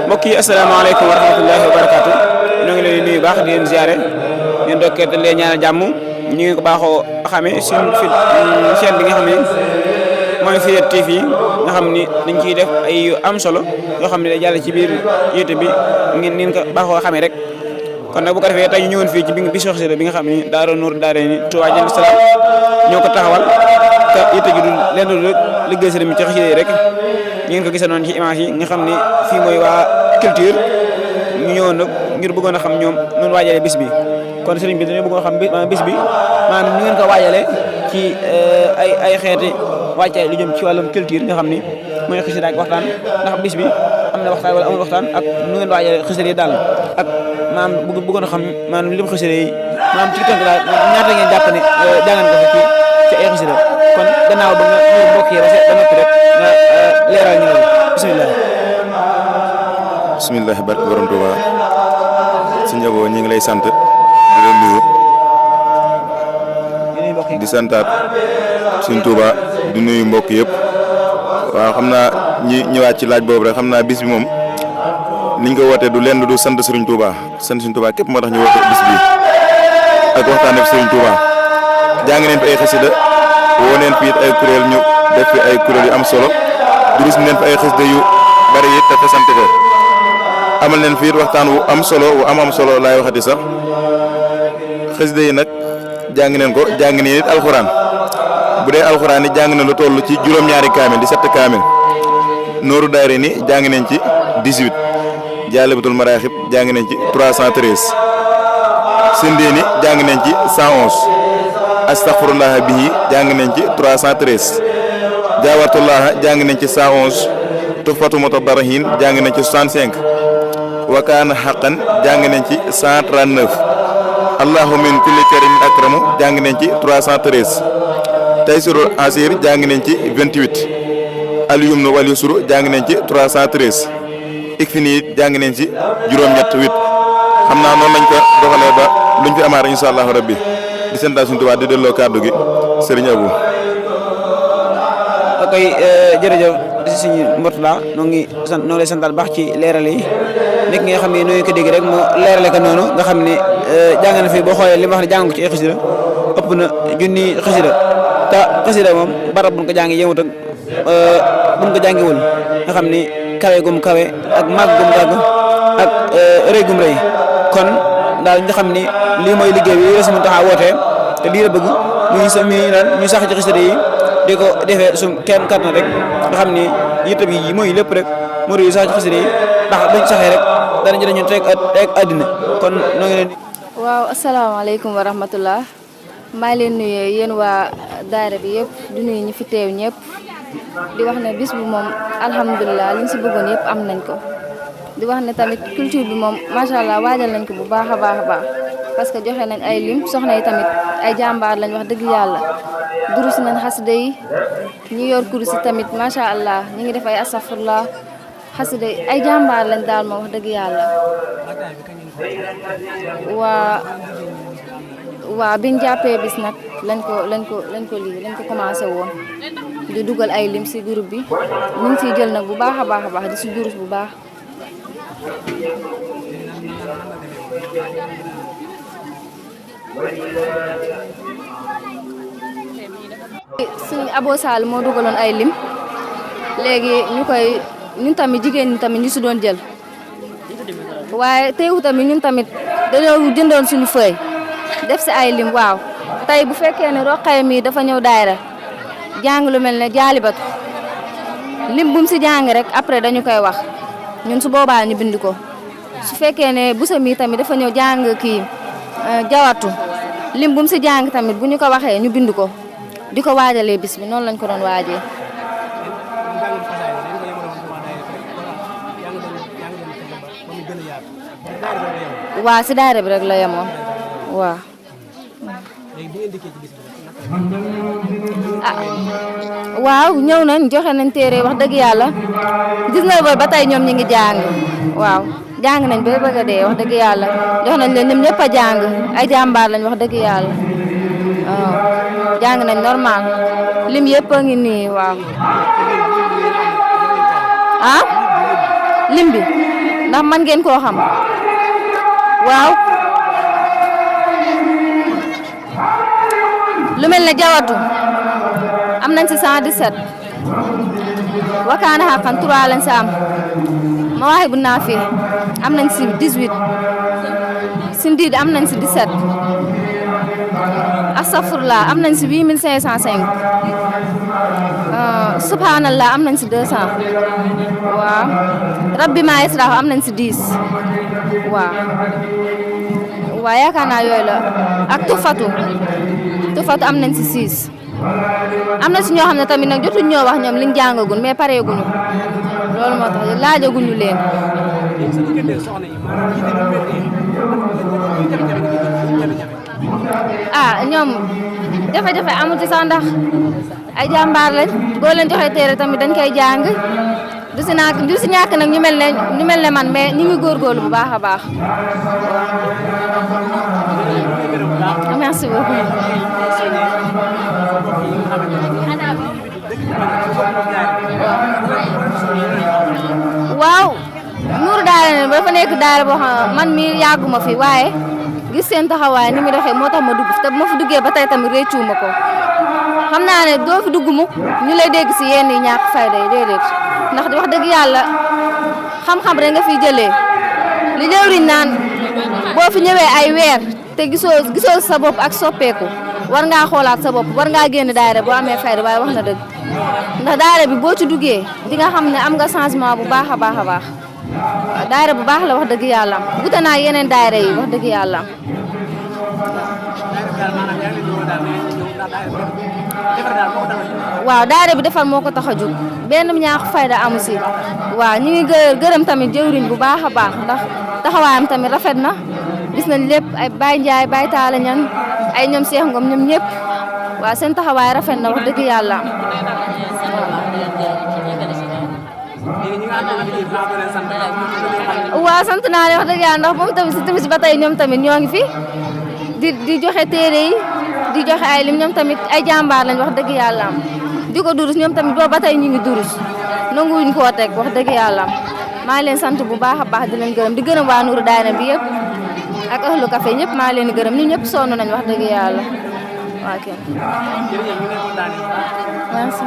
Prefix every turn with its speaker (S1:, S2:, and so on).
S1: mbokk yi asalaamaaleykum wa rahmatullahi wa barakaatu ñoo ngi leen di nuyu baax di leen ziare di leen dokkee te leen ñaanal jàmm ñu ngi ko baaxoo xamee suñu chaîne bi nga xam ne mooy Fiyat TV nga xam ni dañ ciy def ay yu am solo yoo xam ne day jàll ci biir YouTube bi ngeen ko baaxoo xamee rek kon nag bu ko defee tey ñu ñëwoon fii ci bi Sox Xasida bi nga xam ni Daaru Nuur Daarayni Touba Jannatul Salaam ñoo ko taxawal te yitte ji du lenn lu liggéey sëriñ bi ci xasida yi rek ngeen ko gisee noonu ci image yi nga xam ni fii mooy waa culture ñu ñëwoon nag ngir bëggoon a xam ñoom noonu waajalee bis bi kon sëriñ bi dañoo bëggoon a xam bis bi maanaam ñu ngeen ko waajalee ci ay xeeti wàccaay lu jëm ci wàllum culture nga xam ni mooy xasida ak waxtaan ndax bis bi am na waxtaan wala amul waxtaan ak nu ngeen waajalee xasida yi daal ak maanaam bëggoon a xam maanaam lim xasida yi maanaam ci tënk daal ñaata ngeen jàpp ne jàngan ko fi ci ay xasida kon gannaaw ba nga ñëw mbokk yi ba noppi rek nga leeral ñu bisimilah.
S2: bisimilah barke borom Tuuba si njaboo ñi ngi lay sant di la nuyu di santaat suñ Tuuba di nuyu mbokk yëpp waaw xam naa ñëwaat ci laaj boobu rek xam naa bis bi moom niñ ko wootee du lenn du sant Serigne Touba sant Serigne Touba képp moo tax ñu woote bis bi ak waxtaan ak Serigne Touba jàng neen fi ay xasida woo neen fi it ay kuréel ñu def fi ay kuréel yu am solo durus neen fi ay xasida yu bari it te sant ko amal neen fi it waxtaan wu am solo wu am solo laay waxati sax xasida yi nag jàng neen ko jàng neen it alxuraan bu dee alxuraan yi jàng na lu toll ci juróom-ñaari kaamil di 7 kaamil Nooru Daarayni jàng neen ci 18 Jaalibatul Maraaxib jàng nañ ci 313 Sindiini jàng nañ ci 111 Astaxfirullah bihi jàng nañ ci 313 Jaawartullah jàng nañ ci 111 Tuhfatu Mutadarrihin jàng nañ ci 65 Wakaana Xaqan jàng nañ ci 139 Allahu min kulli karimin akramu jàng nañ ci 313 Taysirul Asir jàng nañ ci 28 Al Yumnu wal Yusru jàng nañ ci 313 ik fi nii jàng nañ ci juróom-ñett 8 xam naa noonu lañ ko doxalee ba luñ fi amaat incha allahu rabbi di sant suñu Tuubaa di delloo kàddu gi Serigne Abou.
S1: ok jërëjëf suñu Mourtala noo ngi lay santal baax ci leeral yi nekk nga xam ne noo ko dégg rek mu leerale ko noonu nga xam ne jàng na fi boo xoolee li ma wax ne jàng ko ci ay xasida ëpp na junni xasida te xasida moom barab buñ ko jàngi yëngut ak buñ ko jàngiwul nga xam ni kawe gum kawe ak màgg gum màgg ak rëy gum rëy kon daal nga xam ni lii mooy liggéey bi Sëriñ Muntaxa wootee te lii la bëgg ñu sax ci xasida yi di ko defee suñ kenn kattan rek nga xam ni yitte bi mooy lépp rek mu yu sax ci xasida yi ndax buñ saxee rek danañ jëriñu teg àddina kon noo ngi leen di.
S3: waaw asalaamaaleykum wa rahmatullah maa ngi leen nuyu yéen waa daara bi yëpp di nuyu ñi fi teew ñëpp. di wax ne bis bi moom alhamdulilah liñ si bëggoon yëpp am nañ ko di wax ne tamit culture bi moom macha allah waajal nañ ko bu baax a baax a baax parce que joxe nañ ay lim soxna yi tamit ay jàmbaar lañ wax dëgg yàlla durus nañ xasida yi ñi yor kurus yi tamit macha allah ñi ngi def ay astafurlah xasida yi ay jàmbaar lañ daal moom wax dëgg yàlla waa biñ jàppee bis nag lañ ko commencé woon di dugal ay lim ci groupe bi ñu ngi ciy jël nag bu baax a baax a baax di ci durus bu baax. suñu Abo Sall moo dugaloon ay lim léegi ñun tamit jigéen ñi tamit ñu ci doon jël waaye teewu tamit ñun tamit dañoo jëndoon suñu feuille def ci ay lim waaw tey bu fekkee ne Roqaya mi dafa ñëw daayira jàng lu mel ne jaalibatu lim bu mu si jàng rek après dañu koy wax ñun su boobaa ñu bind ko su fekkee ne busa mi tamit dafa ñëw jàng kii jawatu lim bu mu si jàng tamit bu ñu ko waxee ñu bind ko di ko waajalee bis bi noonu lañ ko doon waajee. waa si daayira bi rek la yemoon waaw. waaw ñëw nañ joxe nañ téere wax dëgg yàlla 19 ba tey ñoom ñi ngi jàng waaw jàng nañ ba bëgg a dee wax dëgg yàlla jox nañ leen ñoom ñëpp a jàng ay jàmbaar lañ wax dëgg yàlla waaw jàng nañ normal lim yëpp a ngi nii waaw ah lim bi ndax man ngeen koo xam waaw lu mel ne jawatu am nañ ci 117 wakaana xaqan 3 lañ si am mawaahibu naafi am nañ si 18 sindiid am nañ si 17 astafurlah am nañ si 8505 subhanallah am nañ si 200 waaw rabbi maa yasrahu am nañ si 10 waaw waaw yaakaar naa yooyu la ak tufatu am nañ si 6 am na si ñoo xam ne tamit nag jotuñ ñoo wax ñoom liñ jàngagul mais pareeguñu loolu moo tax laajaguñu leen. ñoom jafe-jafe amul ci sax ndax ay jàmbaar lañ boo leen joxee téere tamit dañ koy jàng du si ñàkk nag ñu mel ne man mais ñu ngi góorgóorlu bu baax a baax. merci beaucoup. waaw Nour daara ne dafa nekk daara boo xam man mii yàgguma fi waaye gis seen taxawaay ni mu doxee moo tax ma dugg te bu ma fi duggee ba tey tamit réccuuma ko xam naa ne doo fi dugg mukk ñu lay dégg si yenn yi ñàkk fayda yi déedéet ndax wax dëgg yàlla xam-xam rek nga fiy jëlee li jëwriñ naan boo fi ñëwee ay weer te gisoo sa bopp ak soppeeku war ngaa xoolaat sa bopp war ngaa génn daara boo amee fayda waaye wax na dëgg ndax daara bi boo ci duggee di nga xam ne am nga changement bu baax a baax a baax daara bu baax la wax dëgg yàlla wute naa yeneen daara yi wax dëgg yàlla. waaw daara bi defar moo ko tax a jóg benn ñaax fayda amu si waaw ñu ngi gërëm tamit jëwriñ bu baax a baax ndax taxawaayam tamit rafet na gis nañ lépp ay Baye Ndiaye Baye Talla Niang ay ñoom Cheikh Ngom ñoom ñëpp waaw seen taxawaay rafet na wax dëgg yàlla. waaw sant naa leen wax dëgg yàlla ndax moom tamit si timis ba tey ñoom tamit ñoo ngi fi di joxe téere yi di joxe ay lim ñoom tamit ay jàmbaar lañ wax dëgg yàlla am di ko durus ñoom tamit boobu ba tey ñu ngi durus nanguwuñ koo teg wax dëgg yàlla am maa ngi leen sant bu baax a baax di leen gërëm di gërëm waa Nourou Daara bi yëpp ak ahlu café ñëpp maa ngi leen di gërëm ñun ñëpp sonn nañ wax dëgg yàlla waa kenn merci